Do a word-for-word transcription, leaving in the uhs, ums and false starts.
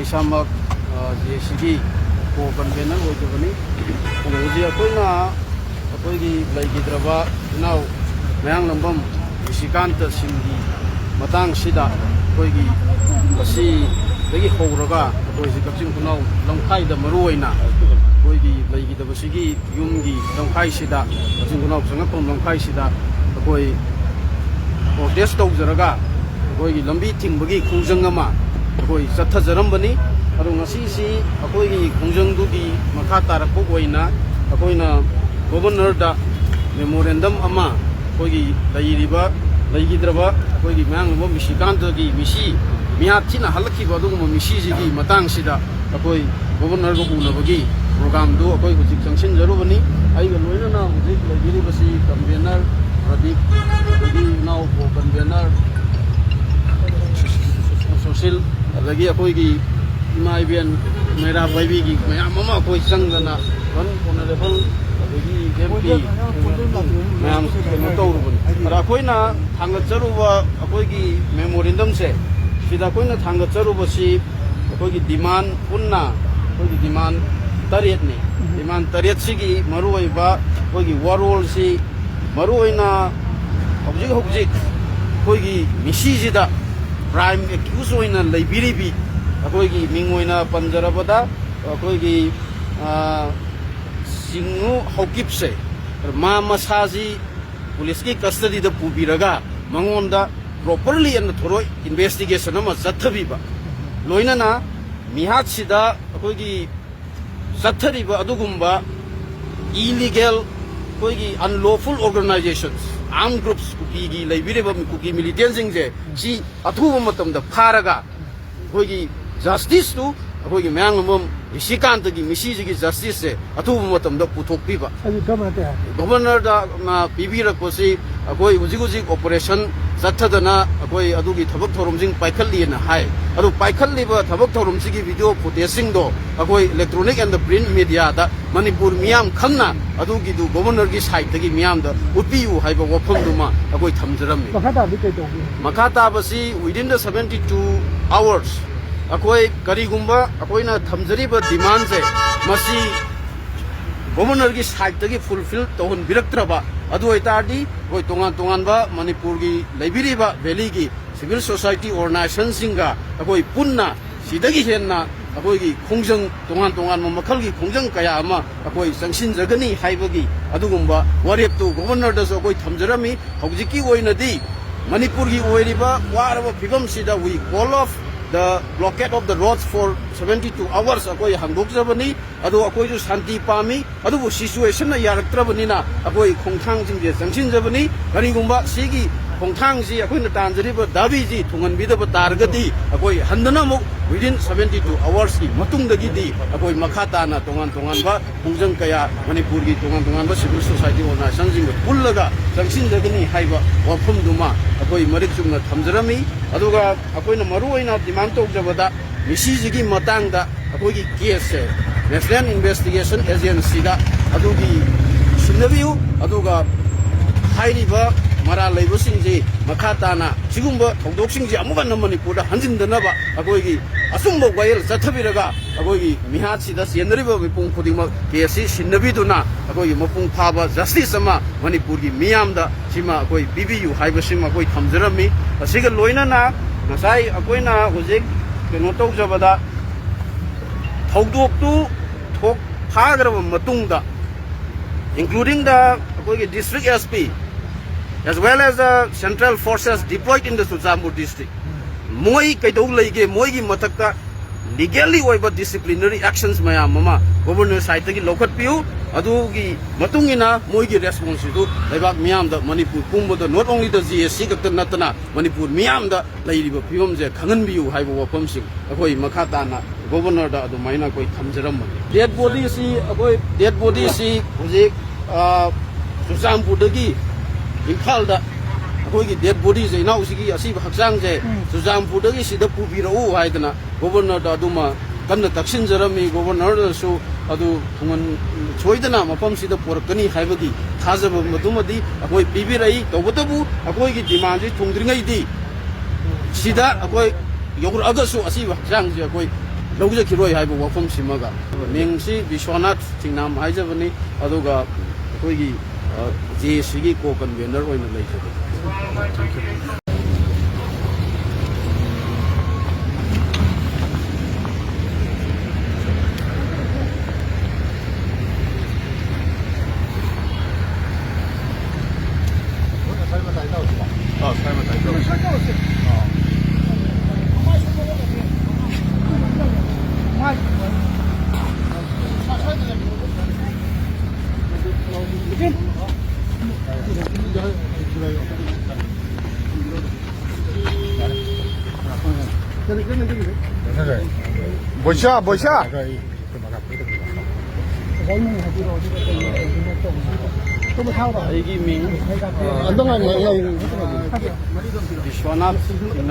ꯏꯁꯥꯃꯛ ꯖꯦ ꯑꯦ ꯁꯤꯒꯤ ꯀꯣ ꯀꯟꯚꯦꯅꯔ ꯑꯣꯏꯖꯕꯅꯤ꯫ ꯑꯗꯣ ꯍꯧꯖꯤꯛ ꯑꯩꯈꯣꯏꯅ ꯑꯩꯈꯣꯏꯒꯤ ꯂꯩꯈꯤꯗ꯭ꯔꯕ ꯏꯅꯥꯎ ꯃꯌꯥꯡꯂꯝꯕꯝ ꯅꯤꯁꯤꯀꯥꯟꯇ ꯁꯤꯡꯒꯤ ꯃꯇꯥꯡꯁꯤꯗ ꯑꯩꯈꯣꯏꯒꯤ ꯃꯁꯤꯗꯒꯤ ꯍꯧꯔꯒ ꯑꯩꯈꯣꯏ ꯍꯧꯖꯤꯛ ꯀꯛꯆꯤꯡ ꯈꯨꯅꯧ ꯂꯝꯈꯥꯏꯗ ꯃꯔꯨ ꯑꯣꯏꯅ ꯑꯩꯈꯣꯏꯒꯤ ꯂꯩꯈꯤꯗꯕꯁꯤꯒꯤ ꯌꯨꯝꯒꯤ ꯂꯝꯈꯥꯏꯁꯤꯗ, ꯀꯛꯆꯤꯡ ꯈꯨꯅꯧ ꯆꯪꯉꯛꯐꯝ ꯂꯝꯈꯥꯏꯁꯤꯗ ꯑꯩꯈꯣꯏ ꯄ꯭ꯔꯣꯇꯦꯁ ꯇꯧꯖꯔꯒ ꯑꯩꯈꯣꯏꯒꯤ ꯂꯝꯕꯤ ꯊꯤꯡꯕꯒꯤ ꯈꯣꯡꯖꯪ ꯑꯃ ꯑꯩꯈꯣꯏ ꯆꯠꯊꯖꯔꯝꯕꯅꯤ꯫ ꯑꯗꯣ ꯉꯁꯤꯁꯤ ꯑꯩꯈꯣꯏꯒꯤ ꯈꯣꯡꯖꯪꯗꯨꯒꯤ ꯃꯈꯥ ꯇꯥꯔꯛꯄ ꯑꯣꯏꯅ ꯑꯩꯈꯣꯏꯅ ꯒꯣꯕꯔꯅꯔꯗ ꯃꯦꯃꯣꯔꯦꯟꯗꯝ ꯑꯃ ꯑꯩꯈꯣꯏꯒꯤ ꯂꯩꯔꯤꯕ, ꯂꯩꯈꯤꯗ꯭ꯔꯕ ꯑꯩꯈꯣꯏꯒꯤ ꯃꯌꯥꯡꯂꯝꯕꯝ ꯅꯤꯁꯤꯀꯥꯟꯇꯒꯤ ꯃꯤꯁꯤ, ꯃꯤꯍꯥꯠ ꯊꯤꯅ ꯍꯜꯂꯛꯈꯤꯕ ꯑꯗꯨꯒꯨꯝꯕ ꯃꯤꯁꯤꯁꯤꯒꯤ ꯃꯇꯥꯡꯁꯤꯗ ꯑꯩꯈꯣꯏ ꯒꯣꯕꯔꯅꯔꯒ ꯎꯅꯕꯒꯤ ꯄ꯭ꯔꯣꯒ꯭ꯔꯥꯝꯗꯨ ꯑꯩꯈꯣꯏ ꯍꯧꯖꯤꯛ ꯆꯪꯁꯤꯟꯖꯔꯨꯕꯅꯤ꯫ ꯑꯩꯒ ꯂꯣꯏꯅꯅ ꯍꯧꯖꯤꯛ ꯂꯩꯕꯤꯔꯤꯕꯁꯤ ꯀꯟꯚꯦꯅꯔ ꯄ꯭ꯔꯗꯤꯞ, ꯑꯗꯒꯤ ꯏꯅꯥꯎ ꯀꯣ ꯀꯟꯚꯦꯅꯔ ꯁꯨꯁꯤꯜ, ꯑꯗꯒꯤ ꯑꯩꯈꯣꯏꯒꯤ ꯏꯃꯥ ꯏꯕꯦꯟ ꯃꯩꯔꯥ ꯄꯥꯏꯕꯤꯒꯤ ꯃꯌꯥꯝ ꯑꯃ ꯑꯩꯈꯣꯏ ꯆꯪꯗꯅ ꯍꯣꯅꯔꯦꯕꯜ ꯑꯗꯒꯤ ꯑꯦꯝ ꯄꯤ ꯃꯌꯥꯝ ꯀꯩꯅꯣ ꯇꯧꯔꯨꯕꯅꯤ꯫ ꯑꯗ ꯑꯩꯈꯣꯏꯅ ꯊꯥꯡꯒꯠꯆꯔꯨꯕ ꯑꯩꯈꯣꯏꯒꯤ ꯃꯦꯃꯣꯔꯦꯟꯗꯝꯁꯦ, ꯁꯤꯗ ꯑꯩꯈꯣꯏꯅ ꯊꯥꯡꯒꯠꯆꯔꯨꯕꯁꯤ ꯑꯩꯈꯣꯏꯒꯤ ꯗꯤꯃꯥꯟ ꯄꯨꯟꯅ ꯑꯩꯈꯣꯏꯒꯤ ꯗꯤꯃꯥꯟ ꯇꯔꯦꯠꯅꯤ꯫ ꯗꯤꯃꯥꯟ ꯇꯔꯦꯠꯁꯤꯒꯤ ꯃꯔꯨꯑꯣꯏꯕ ꯑꯩꯈꯣꯏꯒꯤ ꯋꯥꯔꯣꯜꯁꯤ, ꯃꯔꯨꯑꯣꯏꯅ ꯍꯧꯖꯤꯛ ꯍꯧꯖꯤꯛ ꯑꯩꯈꯣꯏꯒꯤ ꯃꯤꯁꯤꯁꯤꯗ ꯄ꯭ꯔꯥꯏꯝ ꯑꯦꯀ꯭ꯌꯨꯁ ꯑꯣꯏꯅ ꯂꯩꯕꯤꯔꯤꯕꯤ ꯑꯩꯈꯣꯏꯒꯤ ꯃꯤꯡ ꯑꯣꯏꯅ ꯄꯟꯖꯔꯕꯗ ꯑꯩꯈꯣꯏꯒꯤ, ꯑ, ꯆꯤꯡꯉꯨ ꯍꯧꯀꯤꯞꯁꯦ, ꯃꯥ ꯃꯁꯥꯁꯤ ꯄꯨꯂꯤꯁꯀꯤ ꯀꯁꯇꯗꯤꯗ ꯄꯨꯕꯤꯔꯒ ꯃꯉꯣꯟꯗ ꯄ꯭ꯔꯣꯄꯔꯂꯤ ꯑꯦꯟ ꯊꯣꯔꯣꯏ ꯏꯟꯚꯦꯁꯇꯤꯒꯦꯁꯟ ꯑꯃ ꯆꯠꯊꯕꯤꯕ, ꯂꯣꯏꯅꯅ ꯃꯤꯍꯥꯠꯁꯤꯗ ꯑꯩꯈꯣꯏꯒꯤ ꯆꯠꯊꯔꯤꯕ ꯑꯗꯨꯒꯨꯝꯕ ꯏꯂꯤꯒꯦꯜ, ꯑꯩꯈꯣꯏꯒꯤ ꯑꯟꯂꯣꯐꯨꯜ ꯑꯣꯔꯒꯅꯥꯏꯖꯦꯁꯟꯁ, ꯑꯥꯔꯝ ꯒ꯭ꯔꯨꯞꯁ, ꯀꯨꯀꯤꯒꯤ ꯂꯩꯕꯤꯔꯤꯕ ꯀꯨꯀꯤ ꯃꯤꯂꯤꯇꯦꯟꯁꯤꯡꯁꯦ ꯁꯤ ꯑꯊꯨꯕ ꯃꯇꯝꯗ ꯐꯥꯔꯒ ꯑꯩꯈꯣꯏꯒꯤ ꯖꯁꯇꯤꯁꯇꯨ, ꯑꯩꯈꯣꯏꯒꯤ ꯃꯌꯥꯡꯂꯝꯕꯝ ꯔꯤꯁꯤꯀꯥꯟꯇꯒꯤ ꯃꯤꯁꯤꯁꯤꯒꯤ ꯖꯁꯇꯤꯁꯁꯦ ꯑꯊꯨꯕ ꯃꯇꯝꯗ ꯄꯨꯊꯣꯛꯄꯤꯕ꯫ ꯑꯗꯨ ꯀꯔꯝꯍꯥꯏꯅ ꯇꯧꯋꯦ? ꯒꯣꯕꯔꯅꯔꯗ, ꯑ, ꯄꯤꯕꯤꯔꯛꯄꯁꯤ ꯑꯩꯈꯣꯏ ꯍꯧꯖꯤꯛ ꯍꯧꯖꯤꯛ ꯑꯣꯄꯔꯦꯁꯟ ꯆꯠꯊꯗꯅ ꯑꯩꯈꯣꯏ ꯑꯗꯨꯒꯤ ꯊꯕꯛ ꯊꯧꯔꯝꯁꯤꯡ ꯄꯥꯏꯈꯠꯂꯤꯑꯅ ꯍꯥꯏ꯫ ꯑꯗꯨ ꯄꯥꯏꯈꯠꯂꯤꯕ ꯊꯕꯛ ꯊꯧꯔꯝꯁꯤꯒꯤ ꯚꯤꯗꯤꯑꯣ ꯐꯨꯇꯦꯖꯁꯤꯡꯗꯣ ꯑꯩꯈꯣꯏ electronic and print mediaꯗ ꯃꯅꯤꯄꯨꯔ ꯃꯤꯌꯥꯝ ꯈꯪꯅ ꯑꯗꯨꯒꯤꯗꯨ ꯒꯣꯕꯔꯅꯔꯒꯤ ꯁꯥꯏꯠꯇꯒꯤ ꯃꯤꯌꯥꯝꯗ ꯎꯠꯄꯤꯌꯨ ꯍꯥꯏꯕ ꯋꯥꯐꯝꯗꯨꯃ ꯑꯩꯈꯣꯏ ꯊꯝꯖꯔꯝꯃꯤ꯫ ꯃꯈꯥ ꯇꯥꯕꯗꯤ ꯀꯩ ꯇꯧꯒꯅꯤ? ꯃꯈꯥ ꯇꯥꯕꯁꯤ within the seventy two hours ꯑꯩꯈꯣꯏ ꯀꯔꯤꯒꯨꯝꯕ ꯑꯩꯈꯣꯏꯅ ꯊꯝꯖꯔꯤꯕ ꯗꯤꯃꯥꯟꯁꯦ ꯃꯁꯤ ꯒꯣꯕꯔꯅꯔꯒꯤ ꯁꯥꯏꯠꯇꯒꯤ ꯐꯨꯜꯐꯤꯜ ꯇꯧꯍꯟꯕꯤꯔꯛꯇ꯭ꯔꯕ, ꯑꯗꯨ ꯑꯣꯏꯇꯥꯔꯗꯤ ꯑꯩꯈꯣꯏ ꯇꯣꯉꯥꯟ ꯇꯣꯉꯥꯟꯕ ꯃꯅꯤꯄꯨꯔꯒꯤ ꯂꯩꯕꯤꯔꯤꯕ ꯚꯦꯂꯤꯒꯤ ꯁꯤꯚꯤꯜ ꯁꯣꯁꯥꯏꯇꯤ ꯑꯣꯔꯒꯅꯥꯏꯖꯦꯁꯟꯁꯤꯡꯒ ꯑꯩꯈꯣꯏ ꯄꯨꯟꯅ ꯁꯤꯗꯒꯤ ꯍꯦꯟꯅ ꯑꯩꯈꯣꯏꯒꯤ ꯈꯣꯡꯖꯪ, ꯇꯣꯉꯥꯟ ꯇꯣꯉꯥꯟꯕ ꯃꯈꯜꯒꯤ ꯈꯣꯡꯖꯪ ꯀꯌꯥ ꯑꯃ ꯑꯩꯈꯣꯏ ꯆꯪꯁꯤꯟꯖꯒꯅꯤ ꯍꯥꯏꯕꯒꯤ ꯑꯗꯨꯒꯨꯝꯕ ꯋꯥꯔꯦꯞꯇꯨ ꯒꯣꯕꯔꯅꯔꯗꯁꯨ ꯑꯩꯈꯣꯏ ꯊꯝꯖꯔꯝꯃꯤ꯫ ꯍꯧꯖꯤꯛꯀꯤ ꯑꯣꯏꯅꯗꯤ ꯃꯅꯤꯄꯨꯔꯒꯤ ꯑꯣꯏꯔꯤꯕ ꯋꯥꯔꯕ ꯐꯤꯕꯝꯁꯤꯗ we call off the blockade of the roads for seventy two hours ꯑꯩꯈꯣꯏ ꯍꯥꯡꯗꯣꯛꯆꯕꯅꯤ꯫ ꯑꯗꯣ ꯑꯩꯈꯣꯏꯁꯨ ꯁꯥꯟꯇꯤ ꯄꯥꯝꯃꯤ, ꯑꯗꯨꯕꯨ ꯁꯤꯆꯨꯋꯦꯁꯟꯅ ꯌꯥꯔꯛꯇ꯭ꯔꯕꯅꯤꯅ ꯑꯩꯈꯣꯏ ꯈꯣꯡꯊꯥꯡꯁꯤꯡꯁꯦ ꯆꯪꯁꯤꯟꯖꯕꯅꯤ꯫ ꯀꯔꯤꯒꯨꯝꯕ ꯁꯤꯒꯤ ꯈꯣꯡꯊꯥꯡꯁꯤ ꯑꯩꯈꯣꯏꯅ ꯇꯥꯟꯖꯔꯤꯕ ꯗꯥꯕꯤꯁꯤ ꯊꯨꯡꯍꯟꯕꯤꯗꯕ ꯇꯥꯔꯒꯗꯤ ꯑꯩꯈꯣꯏ ꯍꯟꯗꯅ ꯑꯃꯨꯛ within seventy two hours ꯀꯤ ꯃꯇꯨꯡꯗꯒꯤꯗꯤ ꯑꯩꯈꯣꯏ ꯃꯈꯥ ꯇꯥꯅ ꯇꯣꯉꯥꯟ ꯇꯣꯉꯥꯟꯕ ꯈꯣꯡꯖꯪ ꯀꯌꯥ ꯃꯅꯤꯄꯨꯔꯒꯤ ꯇꯣꯉꯥꯟ ꯇꯣꯉꯥꯟꯕ ꯁꯤꯚꯤꯜ ꯁꯣꯁꯥꯏꯇꯤ ꯑꯣꯔꯒꯅꯥꯏꯖꯦꯁꯟꯁꯤꯡꯒ ꯄꯨꯜꯂꯒ ꯆꯪꯁꯤꯟꯖꯒꯅꯤ ꯍꯥꯏꯕ ꯋꯥꯐꯝꯗꯨꯃ ꯑꯩꯈꯣꯏ ꯃꯔꯤꯛ ꯆꯨꯝꯅ ꯊꯝꯖꯔꯝꯃꯤ꯫ ꯑꯗꯨꯒ ꯑꯩꯈꯣꯏꯅ ꯃꯔꯨꯑꯣꯏꯅ ꯗꯤꯃꯥꯟ ꯇꯧꯖꯕꯗ ꯃꯤꯁꯤꯁꯤꯒꯤ ꯃꯇꯥꯡꯗ ꯑꯩꯈꯣꯏꯒꯤ ꯀꯦꯁꯁꯦ ꯅꯦꯁꯅꯦꯜ ꯏꯟꯚꯦꯁꯇꯤꯒꯦꯁꯟ ꯑꯦꯖꯦꯟꯁꯤꯗ ꯑꯗꯨꯒꯤ ꯁꯤꯟꯅꯕꯤꯌꯨ, ꯑꯗꯨꯒ ꯍꯥꯏꯔꯤꯕ ꯃꯔꯥꯜ ꯂꯩꯕꯁꯤꯡꯁꯤ ꯃꯈꯥ ꯇꯥꯅ ꯁꯤꯒꯨꯝꯕ ꯊꯧꯗꯣꯛꯁꯤꯡꯁꯤ ꯑꯃꯨꯛ ꯍꯟꯅ ꯃꯅꯤꯄꯨꯔꯗ ꯍꯟꯖꯤꯟꯗꯅꯕ ꯑꯩꯈꯣꯏꯒꯤ ꯑꯆꯨꯝꯕ ꯋꯥꯌꯦꯜ ꯆꯠꯊꯕꯤꯔꯒ ꯑꯩꯈꯣꯏꯒꯤ ꯃꯤꯍꯥꯠꯁꯤꯗ ꯆꯦꯟꯅꯔꯤꯕ ꯃꯤꯄꯨꯝ ꯈꯨꯗꯤꯡꯃꯛ ꯀꯦꯁꯁꯤ ꯁꯤꯟꯅꯕꯤꯗꯨꯅ ꯑꯩꯈꯣꯏꯒꯤ ꯃꯄꯨꯡ ꯐꯥꯕ ꯖꯁꯇꯤꯁ ꯑꯃ ꯃꯅꯤꯄꯨꯔꯒꯤ ꯃꯤꯌꯥꯝꯗ ꯁꯤꯃ ꯑꯩꯈꯣꯏ ꯄꯤꯕꯤꯌꯨ ꯍꯥꯏꯕꯁꯤꯃ ꯑꯩꯈꯣꯏ ꯊꯝꯖꯔꯝꯃꯤ꯫ ꯑꯁꯤꯒ ꯂꯣꯏꯅꯅ ꯉꯁꯥꯏ ꯑꯩꯈꯣꯏꯅ ꯍꯧꯖꯤꯛ ꯀꯩꯅꯣ ꯇꯧꯖꯕꯗ ꯊꯧꯗꯣꯛꯇꯨ ꯊꯣꯛ ꯐꯥꯈ꯭ꯔꯕ ꯃꯇꯨꯡꯗ, including the ꯑꯩꯈꯣꯏꯒꯤ district S P as well as the central forces deployed in the Churachandpur district, ꯃꯣꯏ ꯀꯩꯗꯧ ꯂꯩꯒꯦ, ꯃꯣꯏꯒꯤ ꯃꯊꯛꯇ ꯂꯤꯒꯦꯜꯂꯤ ꯑꯣꯏꯕ ꯗꯤꯁꯤꯄ꯭ꯂꯤꯅꯔꯤ ꯑꯦꯛꯁꯟꯁ ꯃꯌꯥꯝ ꯑꯃ ꯒꯣꯕꯔꯅꯔ ꯁꯥꯏꯠꯇꯒꯤ ꯂꯧꯈꯠꯄꯤꯌꯨ꯫ ꯑꯗꯨꯒꯤ ꯃꯇꯨꯡ ꯏꯟꯅ ꯃꯣꯏꯒꯤ ꯔꯦꯁꯄꯣꯟꯁꯁꯤꯁꯨ ꯂꯩꯕꯥꯛ ꯃꯤꯌꯥꯝꯗ, ꯃꯅꯤꯄꯨꯔ ꯄꯨꯝꯕꯗ, not only the G S C ꯈꯛꯇ ꯅꯠꯇꯅ ꯃꯅꯤꯄꯨꯔ ꯃꯤꯌꯥꯝꯗ ꯂꯩꯔꯤꯕ ꯐꯤꯕꯝꯁꯦ ꯈꯪꯍꯟꯕꯤꯌꯨ ꯍꯥꯏꯕ ꯋꯥꯐꯝꯁꯤꯡ ꯑꯩꯈꯣꯏ ꯃꯈꯥ ꯇꯥꯅ ꯒꯣꯕꯔꯅꯔꯗ ꯑꯗꯨꯃꯥꯏꯅ ꯑꯩꯈꯣꯏ ꯊꯝꯖꯔꯝꯕꯅꯤ꯫ ꯗꯦꯠ ꯕꯣꯗꯤꯁꯤ ꯑꯩꯈꯣꯏ, ꯗꯦꯠ ꯕꯣꯗꯤꯁꯤ ꯍꯧꯖꯤꯛ, ꯑ, ꯆꯨꯔꯆꯥꯟꯄꯨꯔꯗꯒꯤ ꯏꯝꯐꯥꯜꯗ ꯑꯩꯈꯣꯏꯒꯤ ꯗꯦꯠ ꯕꯣꯗꯤꯁꯦ, ꯏꯅꯥꯎꯁꯤꯒꯤ ꯑꯁꯤꯕ ꯍꯛꯆꯥꯡꯁꯦ ꯎꯝ꯫ ꯆꯨꯔꯆꯥꯟꯄꯨꯔꯗꯒꯤ ꯁꯤꯗ ꯄꯨꯕꯤꯔꯛꯎ ꯍꯥꯏꯗꯅ ꯒꯣꯕꯔꯅꯔꯗ ꯑꯗꯨꯃ ꯀꯟꯅ ꯇꯛꯁꯤꯟꯖꯔꯝꯃꯤ꯫ ꯒꯣꯕꯔꯅꯔꯗꯁꯨ ꯑꯗꯨ ꯊꯨꯡꯍꯟ-, ꯁꯣꯏꯗꯅ ꯃꯐꯝꯁꯤꯗ ꯄꯣꯔꯛꯀꯅꯤ ꯍꯥꯏꯕꯒꯤ ꯊꯥꯖꯕ ꯑꯗꯨꯃꯗꯤ ꯑꯩꯈꯣꯏ ꯄꯤꯕꯤꯔꯛꯏ꯫ ꯇꯧꯕꯇꯕꯨ ꯑꯩꯈꯣꯏꯒꯤ ꯗꯤꯃꯥꯟꯁꯤ ꯊꯨꯡꯗ꯭ꯔꯤꯉꯩꯗꯤ ꯁꯤꯗ ꯑꯩꯈꯣꯏ ꯌꯧꯔꯛꯑꯒꯁꯨ ꯑꯁꯤꯕ ꯍꯛꯆꯥꯡꯁꯦ ꯑꯩꯈꯣꯏ ꯂꯧꯖꯈꯤꯔꯣꯏ ꯍꯥꯏꯕ ꯋꯥꯐꯝꯁꯤꯃꯒ, ꯃꯤꯡꯁꯤ ꯕꯤꯁ꯭ꯋꯥꯅꯥꯊ ꯊꯤꯡꯅꯥꯝ ꯍꯥꯏꯖꯕꯅꯤ꯫ ꯑꯗꯨꯒ ꯑꯩꯈꯣꯏꯒꯤ, ꯑ, ꯖꯦ ꯑꯦ ꯁꯤꯒꯤ ꯀꯣ ꯀꯟꯚꯦꯅꯔ ꯑꯣꯏꯅ ꯂꯩꯖꯔꯦ꯫ ꯑ, ꯁ꯭ꯋꯥꯏ ꯃꯇꯥꯏ ꯇꯧꯁꯤꯀꯣ꯫ ꯑ, ꯁ꯭ꯋꯥꯏ ꯃꯇꯥꯏ ꯇꯧꯁꯤ꯫ ꯕꯣꯏꯁꯥ, ꯕꯣꯏꯁꯥ꯫ ꯑꯩꯒꯤ ꯃꯤꯡ, ꯑ, ꯕꯤꯁ꯭ꯋꯥꯅꯥꯊ